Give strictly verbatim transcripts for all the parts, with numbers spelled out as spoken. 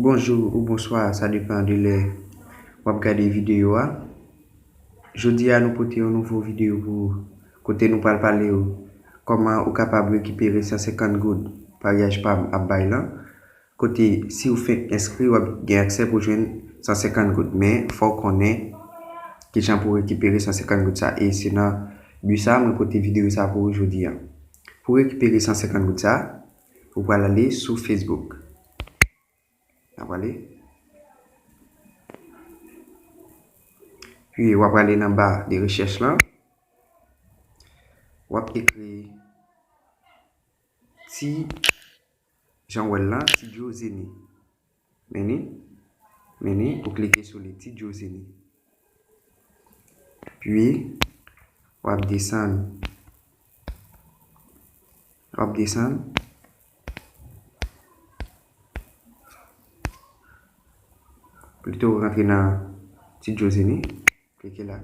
Bonjou ou bonswa, sa depann de lè w ap gade videyo a. Jodi a, nou pote yon nouvo videyo pou ou, kote nou pral pale w kòman ou kapab rekipere san senkant goud Paryaj Pam ap bay lan. Kote, si w fenk enskri, w ap gen aksè pou jwenn san senkant goud. Men, fò w konnen kijan pou w rekipere san senkant goud sa. E se nan bi sa, mwen pote videyo sa pou ou jodi a. Pou w rekipere san senkant goud sa, ou pral ale sou Facebook. N ap ale. Pi, w ap ale nan ba de rechèch lan. W ap ekri Ti, jan w wè l lan, Ti Djo Zeni. Men li, men li, ou klike sou li, Ti Djo Zeni. Pi, w ap desann. W ap desann. Plito w rantre nan Ti Djo Zeni. Klike la.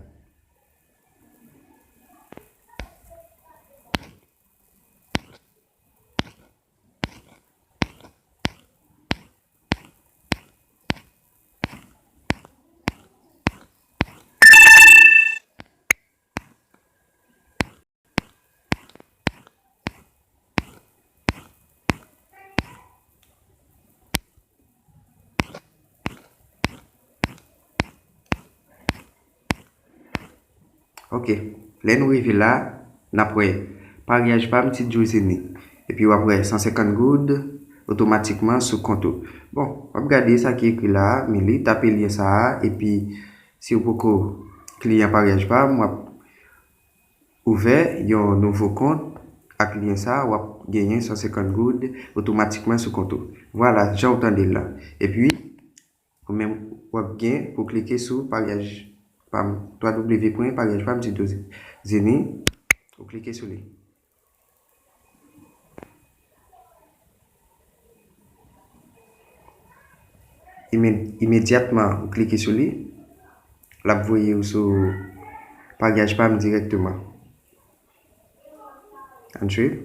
Ok. Lè nou rive la, n ap wè Paryaj Pam Ti Djo Zeni. Epi w ap wè san senkant goud otomatikman sou kont ou. Bon, w ap gade sa ki ekri la a, men li, tape lyen sa a, epi si w poko kliyan Paryaj Pam, w ap ouvè yon nouvo kont ak lyen sa a, w ap genyen san senkant goud otomatikman sou kont ou. Vwala, jan w tande l lan. Epi, ou menm, w ap gen pou klike sou Paryaj Pam, w w w pwen paryaj pam ti dyo zeni, ou klike sou li. Ime-, imedyatman ou klike sou li, l ap voye w sou Paryaj Pam dirèkteman. Ann swiv.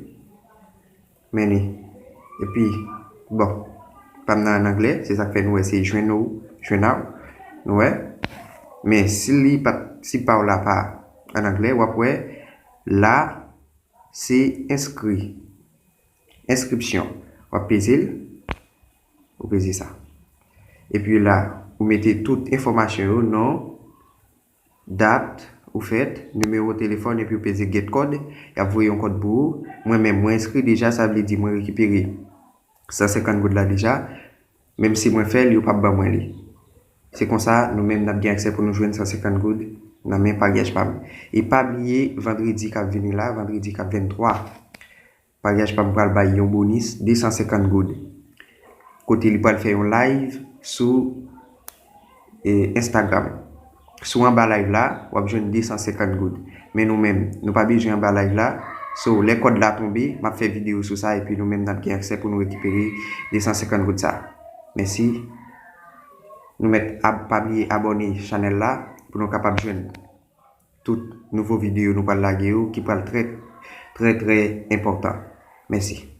Men li. Epi, bon, pa m nan ann anglè, se sa k fè nou wè se jwenn ou, jwenn a w, nou wè. Men si li pa t, si pa w la pa ann anglè, w ap wè la, se enskri. Enskripsyon. W ap peze l, ou peze sa. Epi la, ou mete tout enfòmasyon yo, non, dat ou fèt, nimewo telefòn, epi ou peze get kòd, y ap voye yon kòd pou ou. Mwen menm, mwen enskri deja, sa vle di mwen rekipere san senkant goud la deja. Menm si mwen fè l, yo p ap ban mwen li. Se konsa, nou menm n ap gen aksè pou nou jwenn san senkant goud nan men Paryaj Pam. E pa bliye, vandredi k ap vini la, vandredi k ap venntwa, Paryaj Pam pral bay yon bonis de san senkant goud. Kote li pral fè yon live sou, e, Instagram. Si w anba live la, w ap jwenn de san senkant goud. Men nou menm, nou pa bezwen anba live la. So, lè kòd la tonbe, m ap fè videyo sou sa, epi nou menm n ap gen aksè pou nou rekipere de san senkant goud sa. Mèsi. Nou mèt ab-, pa bliye abòne chanèl la pou nou kapab jwenn tout nouvo videyo nou pral lage yo, ki pral trè, trè, trè enpòtan. Mèsi.